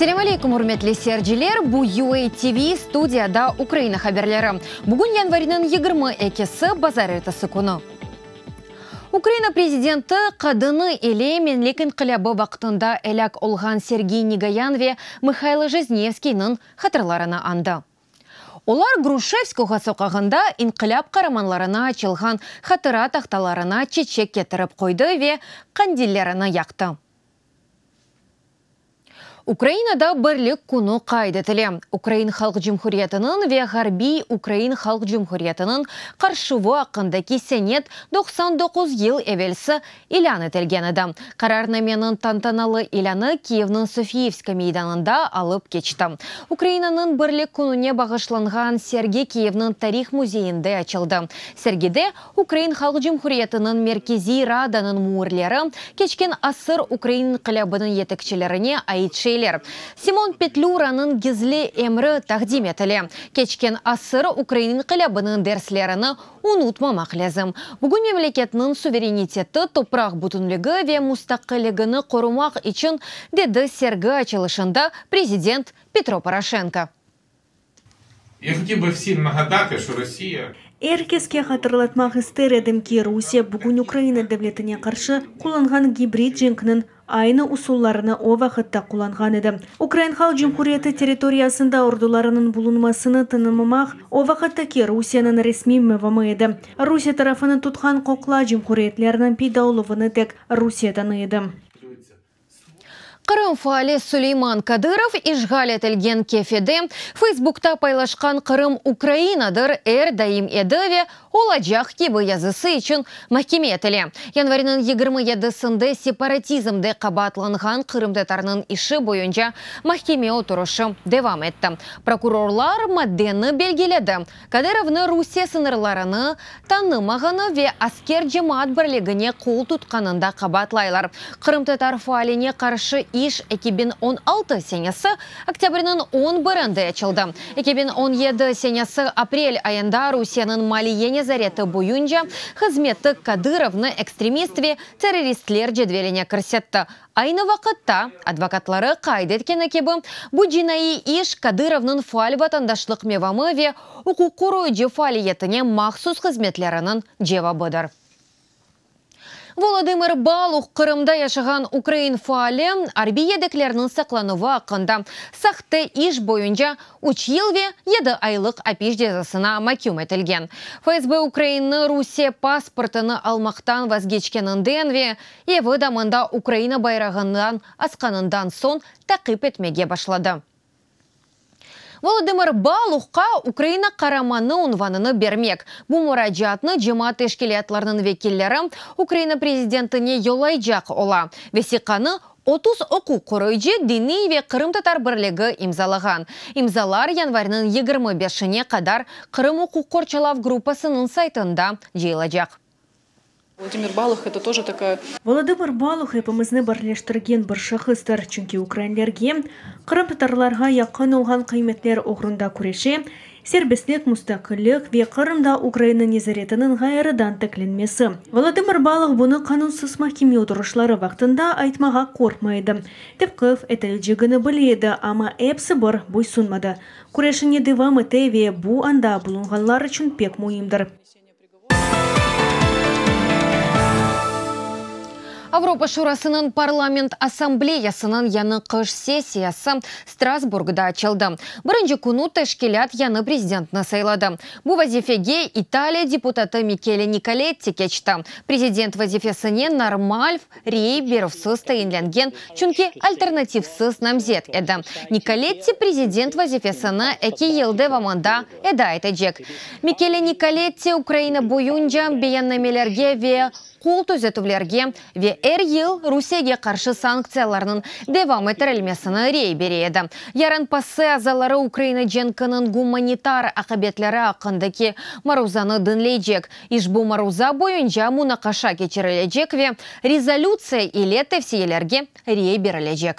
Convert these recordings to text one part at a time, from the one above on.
Selâm aleykum, ürmetli seyirciler! Bu UA TV, studiyada Ukraina haberleri. Bugün yanvarniñ 22-si, bazarertesi künü. Ukraina prezidenti qadını ile Menlik inqilâbı vaqtında elâk olğan Sergiy Nigoyan ve Mıhaylo Jiznevskiyniñ hatırlarını añdı. Olar Gruşevskogo soqağında inqilâp qaramanlarına açılğan hatıra tahtalarına çeçek ketirip qoydı ve qandillerini yaqtı. Ukrainada Birlik künü qayd etile. Ukrain Halq Cumhuriyetiniñ ve Ğarbiy Ukrain Halq Cumhuriyetiniñ qarşuvı aqqındaki senet 99 yıl evelsi ilân etilgen edi. Qararnameniñ tantanalı ilânı Kiyevniñ Sofiyevska meydanında alıp keçti. Ukrainanıñ Birlik kününe bağışlanğan sergi Kiyevniñ tarih müzeyinde açıldı. Sergide Ukrain Halq Cumhuriyetiniñ Merkeziy Radanıñ müürleri, keçken asır ukrain inqilâbınıñ yetekçilerine ait şeyler, Simon Petlüranıñ gizli emri taqdim etile. Keçken asır ukrain inqilâbınıñ derslerini unutmamaq lâzim. Bugün memleketniñ suvereniteti, topraq bütünligi ve mustaqilligini qorumaq içün, dedi sergi açılışında prezident Petro Poroşenko. Ya hotiv bi vsim nagadati, şo Rossiya. Er keske hatırlatmaq ister edim ki, Rusiye bugün Ukraina devletine qarşı qullanğan gibrid cenkniñ aynı usullarını o vaqıt da qullanğan edi. Ukrain Halq Cumhuriyeti territoriyasında ordularınıñ bulunmasını tanımamaq o vaqıttaki Rusiyeniñ resmiy mevamı edi. Rusiye tarafını tutqan qoqla cumhuriyetlerniñ peyda oluvını tek Rusiye tanıy edi. Qırım faali Suleyman Kadırov işğal etilgen Kefede Feysbukta paylaşqan Qırım Ukrainadır, er daim edi ve olacaq kibi yazısı içün mahkeme etile. Yanvarniñ 27-sinde separatizmde qabaatlanğan qırımtatarnıñ işi boyunca mahkeme oturışı devam etti. Prokurorlar maddeni belgiledi, Kadırovnı Rusiye sıñırlarını tanımağanı ve Asker cemaat birligine qol tutqanında qabaatlaylar. Qırımtatar faaline qarşı iş 2016 senesi oktâbrniñ on birinde açıldı. 2017 senesi aprel ayında Rusiyeniñ maliye nezareti boyunca hızmeti Kadırovnı ekstremist ve terroristler cedveline kirsetti. Aynı vaqıtta, advokatları qayd etkeni kibi, bu cinaiy iş Kadırovnıñ faal vatandaşlıq mevamı ve uquq qoruyıcı faaliyetine mahsus hızmetleriniñ cevabıdır. Volodımır Baluh, Qırımda yaşağan ukrain faali, arbiy yedeklerniñ saqlanuvı aqqında sahte iş boyunca üç yıl ve yedi aylıq apis cezasına maküm etilgen. FSB ukrainni Rusiye pasportını almaqtan vazgeçkeninden ve evi damında Ukraina bayrağından asqanından soñ taqip etmege başladı. Volodımır Baluhqa Ukraina Qaramanı unvanını bermek, bu muracaatnı cemaat teşkilâtlarınıñ vekilleri Ukraina prezidentine yollaycaq ola. Vesiqanı 30 uquq qoruyıcı, diniy ve qırımtatar birligi imzalağan. İmzalar yanvarniñ 25-ine qadar Qırım uquq qorçalav gruppasınıñ saytında cıyılacaq. Vladimir Baluh, eto toje takaya. Volodımır Baluh epimizni birleştirgen bir şahıstır, çünki ukrainlerge, qırımtatarlarğa yaqın olğan qıymetler oğrunda küreşe, serbestlik, mustaqillik ve Qırımda Ukraina nezaretiniñ ğayrıdan tiklenmesi. Volodımır Baluh bunı qanunsız mahkeme oturışları vaqtında aytmağa qorqmay edi. Tevqif etilecegini bile edi, amma episi bir boysunmadı. Küreşine devam ete ve bu anda bulunğanlar içün pek müimdir. Avropa Şurasınıñ Parlament Assambleyasınıñ yañı qış sessiyası Strasburgda açıldı. Birinci künü teşkilât yañı prezidentni sayladı. Bu vazifege İtaliya deputatı Mikele Nikoletti keçti. Prezident vazifesine normal rey berüvsiz tayinlengen, çünki alternativsiz namzet edi. Nikoletti prezident vazifesini eki yıl devamında eda etecek. Mikele Nikoletti Ukraina boyunca beyannamelerge ve qol tüzetüvlerge ve er yıl Rusiyege qarşı sanktsiyalarnıñ devam ettirilmesine rey bere edi. Yarın PASE azaları Ukraina cenkiniñ gumanitar aqibetleri aqqındaki maruzanı diñleycek. İşbu maruza boyunca munaqaşa keçirilecek ve rezolütsiya ile tevsiyelerge rey berilecek.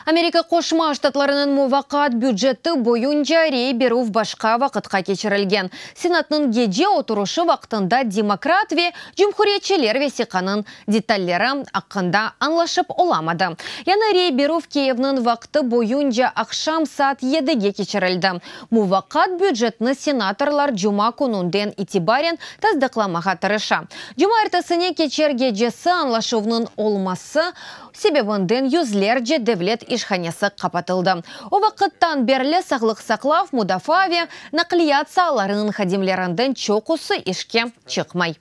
Amerika Qoşma Ştatlarınıñ muvaqqat büceti boyunca rey berüv başqa vaqıtqa keçirilgen. Senatnıñ gece oturışı vaqtında demokrat ve cumhuriyetçiler vesiqanıñ detalleri aqqında añlaşıp olamadı. Yañı rey berüv Kiyevniñ vaqtı boyunca aqşam saat yedige keçirildi. Muvaqqat bücetni senatorlar cuma kününden itibaren tasdıqlamağa tırışa. Cumaertesine keçer gecesi añlaşuvnıñ olması sebebinden yüzlerce devlet işhanesi qapatıldı. O vaqıttan berli sağlıq saqlav, mudafaa ve naqliyat saalarınıñ hadimlerinden çoqusı işke çıqmay.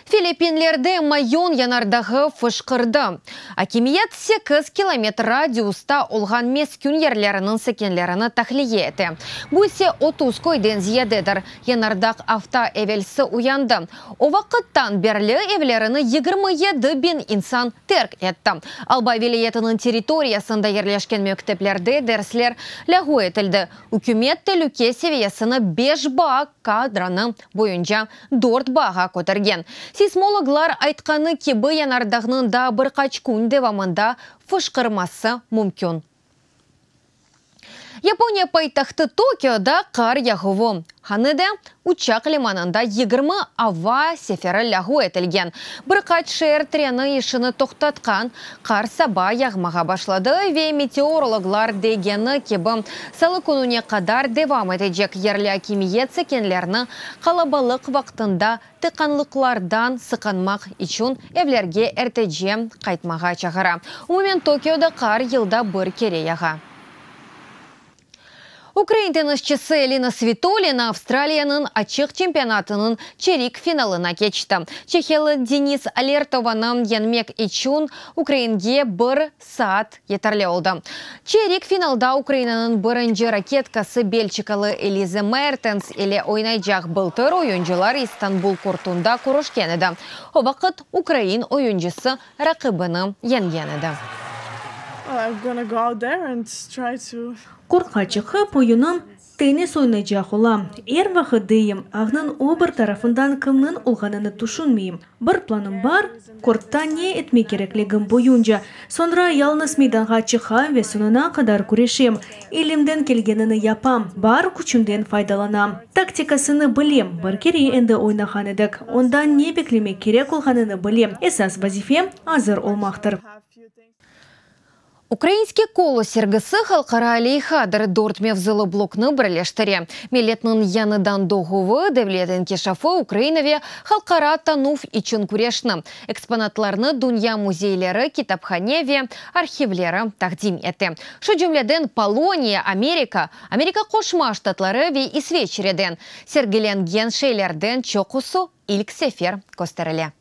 Filippinlerde Mayon yanardağı fışqırdı. Akimiyet sekiz kilometr radiusta olğan meskün yerleriniñ sakinlerini tahliye ete. Bu ise 30 köyden ziyadedir. Yanardağ afta evelsi uyandı. O vaqıttan berli evlerini 27 biñ insan terk etti. Albay vilâyetiniñ territoriyasında yerleşken mekteplerde dersler lâğu etildi. Ükümet telüke seviyesini beş baa kadranı boyunca dört baağa kötergen. Seysmologlar aytqanı kibi, yanardağnıñ daa bir qaç kün devamında fışqırması mümkün. Yaponiya paytahtı Tokioda qar yağuvı, Haneda uçaq limanında 20 ava seferi lâğu etilgen. Bir qaç şeer treni işini toqtatqan, qar saba yağmağa başladı ve meteorologlar degeni kibi, salı kününe qadar devam etecek. Yerli akimiyet sakinlerni qalabalıq vaqtında tıqanlıqlardan sıqınmaq içün evlerge ertece qaytmağa çağıra. Umumen Tokioda qar yılda bir kere yağa. Ukrain tennisçisi Elina Svitolina Avstraliyanıñ açıq çempionatınıñ çerik finalına keçti. Çehiyalı Denis Alertovanı yeñmek içün ukrainge bir saat yeterli oldı. Çerik finalda Ukrainanıñ birinci raketkası belçikalı Elize Mertens ile oynaycaq. Bıltır oyuncılar İstanbul kortunda körüşken edi. O vaqıt ukrain oyuncısı raqibini yeñgen edi. Kortqa çıqıp, oyunım tennis oynaycaq olam. Er vaqıt deyim, ağnıñ o bir tarafından kimniñ olğanını tüşünmeyim. Bir planım bar, kortta ne etmek kerekligim boyunca. Soñra yalıñız meydanğa çıqam ve soñuna qadar küreşem. Elimden kelgenini yapam, bar küçümden faydalanam. Taktikasını bilem, bir kere endi oynağan edik. Ondan ne beklemek kerek olğanını bilem. Esas vazifem, azır olmaqtır. Ukrainskiy kolos sergisi halqara leyhadır, dört mevzulı bloknı birleştire, milletniñ yañıdan doğuvı, devlet inkişafı, Ukraina ve halqara tanuv içün küreşni. Eksponatlarnı dünya müzeyleri, kitaphane ve arhivleri taqdim ete. Şu cümleden Poloniya, Amerika, Amerika Qoşma Ştatları ve İsveçreden. Sergilengen şeylerden çoqusı ilk sefer kösterile.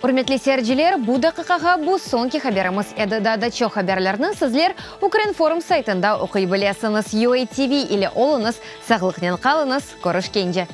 Ürmetli seyirciler, bu daqiqağa bu soñki haberimiz edi. Daa da çoq haberlerni sizler Ukrinform saytında oquy bilesiñiz. UATV ile oluñız, sağlıqnen qalıñız, körüşkence!